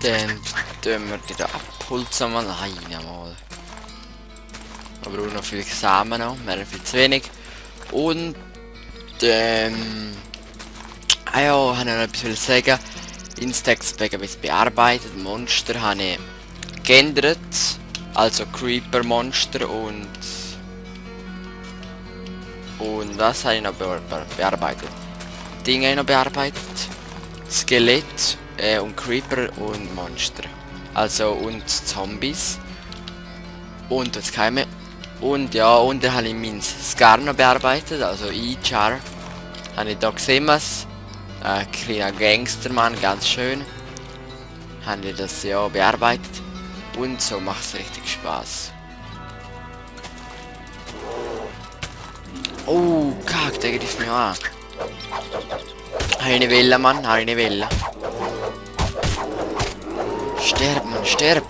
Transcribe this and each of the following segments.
Dann tun wir die da abpulsen mal rein. Mal. Wir brauchen noch viel Samen noch, wir haben viel zu wenig. Und ah ja, habe ich noch etwas sagen. Instax wegen etwas bearbeitet. Monster habe ich geändert. Also Creeper Monster und was habe ich noch bearbeitet? Dinge habe ich noch bearbeitet. Skelett und Creeper und Monster. Also und Zombies. Und das Keime. Und ja, und dann habe ich mein Scar noch bearbeitet, also E-Char. Habe ich da gesehen, was? Ein kleiner Gangstermann, ganz schön. Habe ich das ja bearbeitet. Und so macht es richtig Spaß. Oh, kack, der griff mich an. Habe ich nicht wollen, Mann, habe ich nicht wollen. Sterb, Mann, sterb!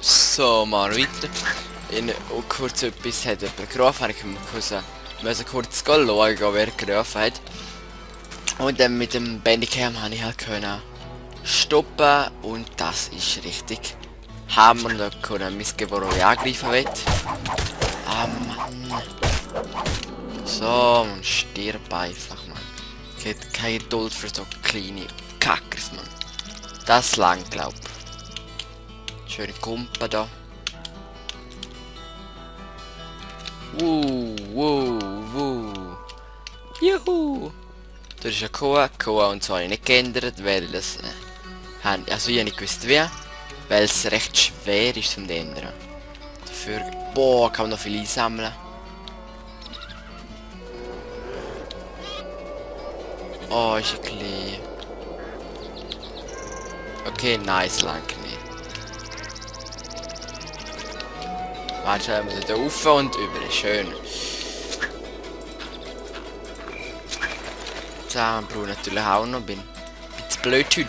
So, mal weiter. Und kurz etwas hat jemand gerufen, ich musste kurz schauen, wer gerufen hat. Und dann mit dem Bandicam habe ich halt können stoppen und das ist richtig Hammer. Und da können Missgeburt angreifen will. Ah Mann. So, man stirbt einfach, Mann. Ich hätte keine Geduld für so kleine Kackers, Mann. Das lang, glaub. Schöne Kumpe da. Juhu! Da ist eine Kuh und zwar nicht geändert, weil das also ich nicht gewusst wie, weil es recht schwer ist zum ändern. Dafür, boah, kann man noch viel einsammeln. Oh, ist ein klein. Okay, nice, lang nicht. Warte, wir müssen da rauf und über. Schön. Zusammenbrauch natürlich auch noch. Bin ein bisschen blöd heute.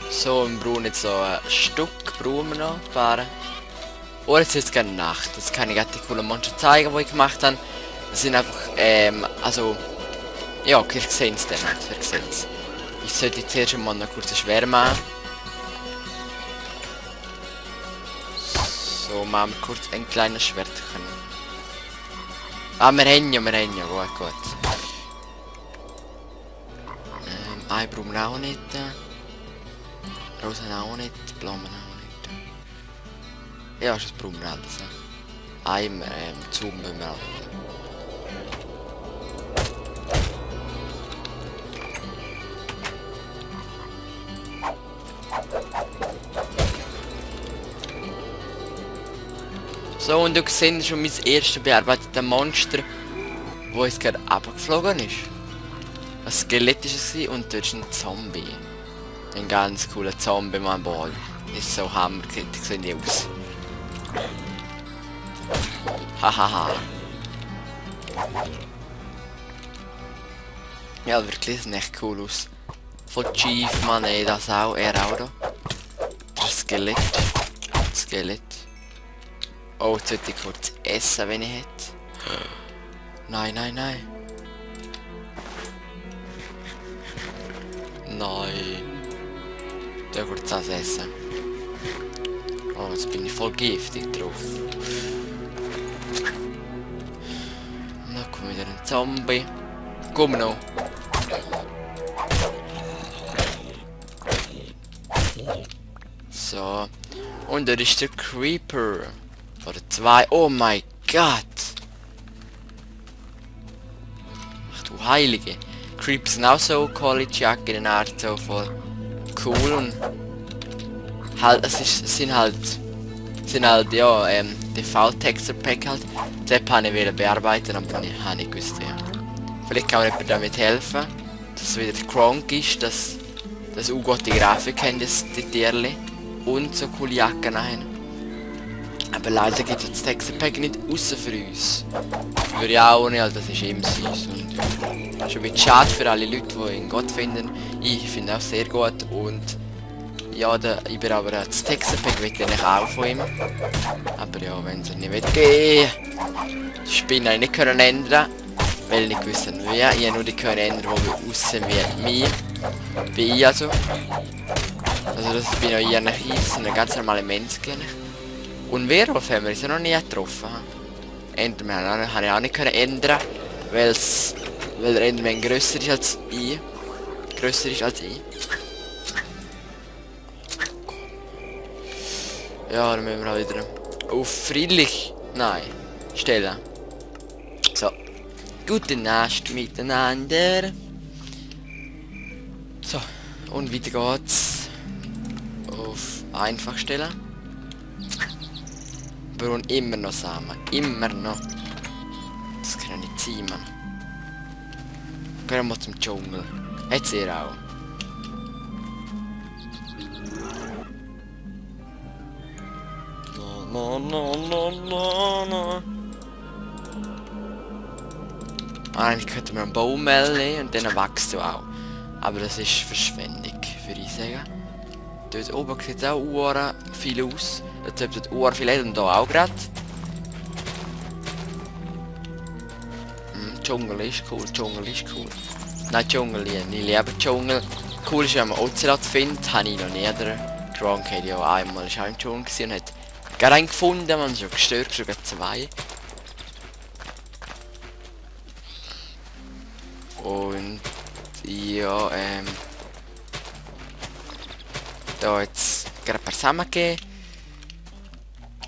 So, wir brauchen jetzt so ein Stück. Brauchen wir noch. Ein paar. Oh, jetzt ist es gerade Nacht. Jetzt kann ich gerade die coolen Monster zeigen, die ich gemacht habe. Das sind einfach, also... Ja, ihr seht es dann. Ich sollte jetzt erst mal noch kurz schwer machen. So, machen wir kurz ein kleines Schwertchen. Ah, wir haben ja, gut. Ei brauchen wir auch nicht. Rosen auch nicht, Blumen auch nicht. Ja, das brauchen wir alles. Eimer, zoomen wir auch. So, und du siehst schon mein erstes bearbeitetes Monster, wo es gerade abgeflogen ist. Ein Skelett ist es und dort ist ein Zombie. Ein ganz cooler Zombie, mein Ball. Ist so hammerkritisch, sehen die aus. Hahaha. Ja, wirklich, sieht echt cool aus. Von Chief, Mann, ey, das auch, er auch da. Der Skelett. Oh, jetzt sollte ich kurz essen, wenn ich hätte. Nein. Nein. Da kurz das essen. Oh, jetzt bin ich voll giftig drauf. Na, kommt wieder ein Zombie. Komm noch. So. Und da ist der Creeper. Oder 2. Oh mein Gott. Ach du Heilige. Creeps sind auch so College-Jacke in der Art so voll cool und halt, sind halt ja, Default-Texture Pack halt. Das habe ich bearbeiten, aber ich habe nicht gewusst, ja. Vielleicht kann mir jemand damit helfen, dass es wieder Kronk ist, dass auch gute Grafik haben, die Tierli. Und so coole Jacken haben. Aber leider gibt es das Texture Pack nicht außer für uns. Würde ich auch nicht, das ist eben süß. Und schon ein bisschen schade für alle Leute, die ihn gut finden. Ich finde auch sehr gut und Ja, ich bin aber das Textpack will ich auch von ihm. Aber ja, wenn es nicht will gehen. Die Spinne habe ich nicht können ändern. Weil ich nicht gewusst habe, wie. Ich habe nur die können ändern, die aussehen wie mir. Wie ich also. Also das bin ja ich eigentlich so eine ganz normale Mensch. Und Werwolf haben wir uns ja noch nie getroffen. Enderman habe ich auch nicht können ändern. Weil der Enderman grösser ist als ich. Grösser ist als ich. Ja, dann müssen wir halt wieder auf friedlich. Nein. Stellen. So. Gute Nacht miteinander. So. Und weiter geht's. Auf einfach stellen. Wir brauchen immer noch Samen. Immer noch. Das kann nicht sein, Mann. Gehen wir mal zum Dschungel. Jetzt ihr auch. No. Eigentlich könnte man einen Baum nehmen und dann wächst du auch. Aber das ist Verschwendung, würde ich sagen. Dort oben sieht auch Uhren viel aus. Dort hat es Uhren viel und hier auch gerade. Dschungel ist cool, Dschungel ist cool. Nein, Dschungel, ich liebe Dschungel. Cool ist, wenn man Ocelot findet, habe ich noch nie. Der Gronk hat ja einmal ist auch im Dschungel und hat gerade einen gefunden, man ist schon gestört, sogar zwei. Und ja, da jetzt gerade ein paar Samen gegeben.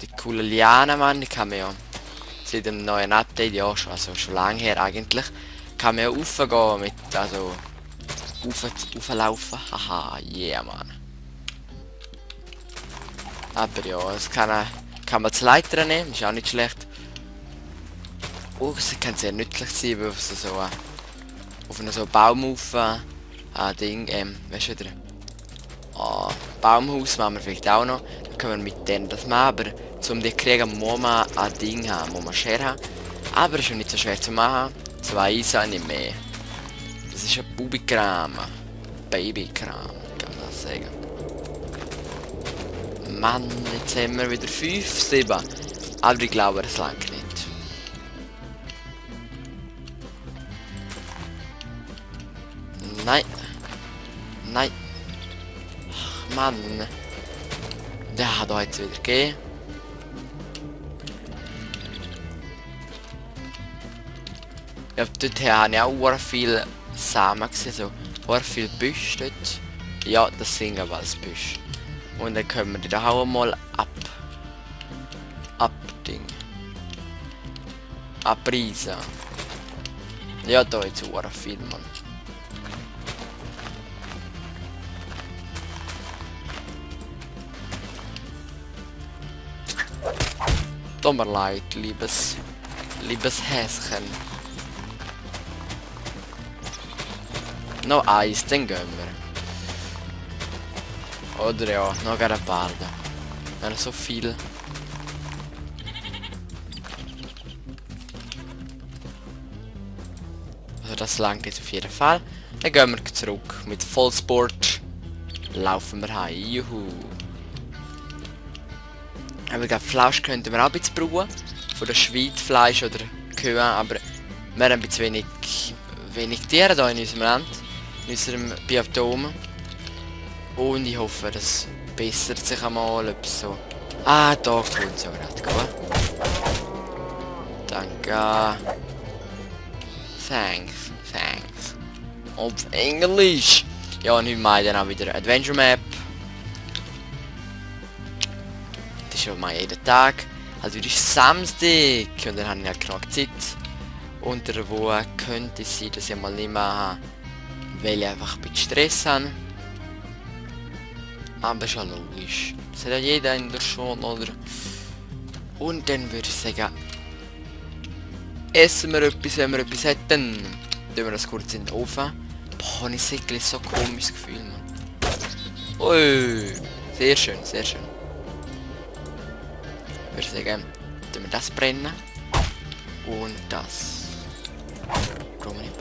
Die coole Liane, Mann, die kann man ja seit dem neuen Update, ja schon, also schon lange her eigentlich, kann man ja raufgehen mit, also rauflaufen, haha, yeah, Mann. Aber ja, es kann man als Leiter nehmen, ist auch nicht schlecht. Oh, es kann sehr nützlich sein, weil auf einem so Baumhaufen, Ding, weißt du wieder, Baumhaus machen wir vielleicht auch noch, dann können wir mit denen das machen, aber um die zu kriegen muss man ein Ding haben, muss man Schere haben. Aber es ist schon nicht so schwer zu machen, 2 Eisen nicht mehr. Das ist ein Babykram, Babykram, kann man das sagen. Mann, jetzt haben wir wieder 5, 7, aber ich glaube, es langt nicht. Nein. Nein. Ach, Mann. Der hat heute wieder gegeben. Ja, dort habe ich auch viel Samen gesehen, so viel Büsche dort. Ja, das sind aber alles Büsche. Und dann können wir die da auch mal abreisen. Ja, da jetzt auch viel, Mann. Tut mir leid, liebes Häschen. Noch eins, dann gehen wir. Oder ja, noch ein paar. Wir haben so viel. Also das langt jetzt auf jeden Fall. Dann gehen wir zurück. Mit Vollsport laufen wir heim. Juhu. Aber ich glaube, Fleisch könnten wir auch ein bisschen brauchen. Von der Schweidfleisch oder Kühe, aber wir haben ein bisschen wenig Tiere hier in unserem Land. In unserem Biom. Und ich hoffe, das bessert sich einmal etwas so. Ah, da kommt so gerade, gut. Danke. Thanks. Auf Englisch. Ja, und heute mache ich dann auch wieder Adventure Map. Das ist ja mal jeden Tag. Also heute ist Samstag und dann habe ich ja genug Zeit. Unter der Woche könnte es sein, dass ich mal nicht mache, weil ich einfach ein bisschen Stress habe. Aber ist ja logisch. Das hat ja jeder in der Schule, oder? Und dann würde ich sagen, essen wir etwas, wenn wir etwas hätten. Dann tun wir das kurz in den Ofen. Boah, ich sehe so ein komisches Gefühl, Mann. Ui, sehr schön, sehr schön. Ich würde sagen, tun wir das brennen. Und das. Brauchen wir nicht.